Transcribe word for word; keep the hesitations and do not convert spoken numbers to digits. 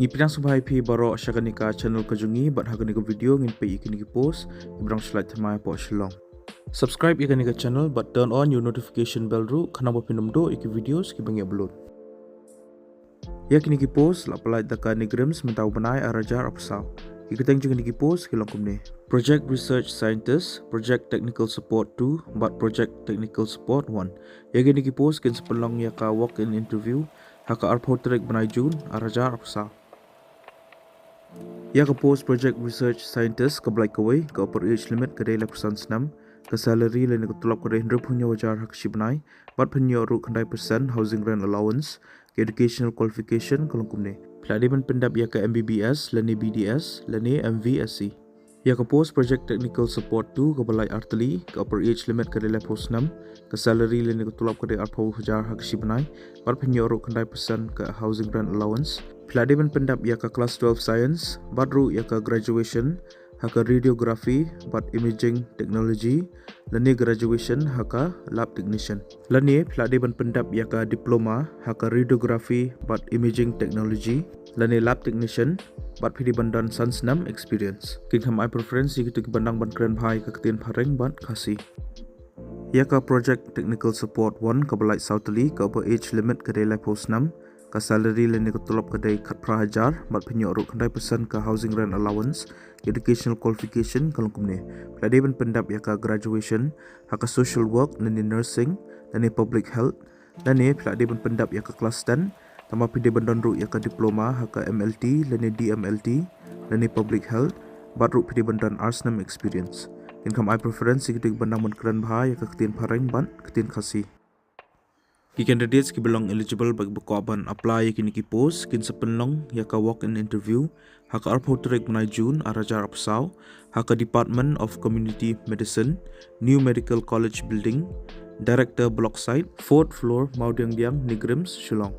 Ngi pdiang sngewbha ïa phi baroh sha kane ka channel ka jong ngi bad ha kane ka video ngin peit ïa kine ki post kiba dang shu lait thymmai hapoh Shillong. Subscribe ïa kane ka channel bad turn on your notification bell ruh khnang ba phin ym duh ïa ki videos kiba ngi upload. Ïa kine ki post la pynlait da ka NEIGRIHMS mynta u bnai ar hajar arphew saw. Ki kyrteng jong kine ki post ki long kumne: Project Research Scientist, Project Technical Support two bad Project Technical Support one. Ïa kine ki post kin sa pynlong ïa ka walk-in interview ha ka arphew tarik bnai June ar hajar arphew saw. Ïa ka post Project Research Scientist kaba lait kawei, ka upper age limit ka dei laiphew san snem, ka salary lane ka tulop ka dei hynriewphew hynñiew hajar ha ka shi bnai bad phin ïoh ruh khyndai percent housing rent allowance. Ka educational qualification ka long kumne: phi la dei ban pyndep ïa ka MBBS lane BDS lane MVSC. Ïa ka post Project Technical Support two kaba lait ar tylli, ka upper age limit ka dei laiphew snem, ka salary lane ka tulop ka dei arphew hajar ha ka shi bnai bad phin ïoh ruh khyndai percent ka housing rent allowance. Phi la dei ban pyndep ïa ka class twelve science bad ruh ïa ka graduation ha ka radiography bad imaging technology lane graduation ha ka lab technician. Lane phi la dei ban pyndep ïa ka diploma ha ka radiography bad imaging technology lane lab technician bad phi dei ban don san snem experience. Kin kham ai preference ïa kito kiba dang ban kren bha ïa ka ktien Phareng bad Khasi. Ïa ka Project Technical Support one kaba lait saw tylli, ka upper age limit ka dei laiphew snem, ka salary lane ka tulop ka dei khatphra hajar bad phin ïoh ruh khyndai percent ka housing rent allowance. Educational qualification ka long kumne: phi la dei ban pyndep ïa ka graduation ha ka social work lane nursing lane public health, lane phi la dei ban pyndep ïa ka class ten, tangba phi dei ban don ruh ïa ka diploma ha ka MLT lane DMLT lane public health bad ruh phi dei ban don ar snem experience. Kin kham ai preference ïa kito kiba dang ban kren bha ïa ka ktien Phareng bad ktien Khasi. Ki candidates kiba long eligible bad kiba kwah ban apply ïa kine ki post kin sa pynlong ïa ka walk-in interview ha ka arphew tarik bnai June ar hajar arphew saw ha ka Department of Community Medicine, New Medical College Building, Director Block Site, fourth floor, Mawdiangdiang, NEIGRIHMS, Shillong.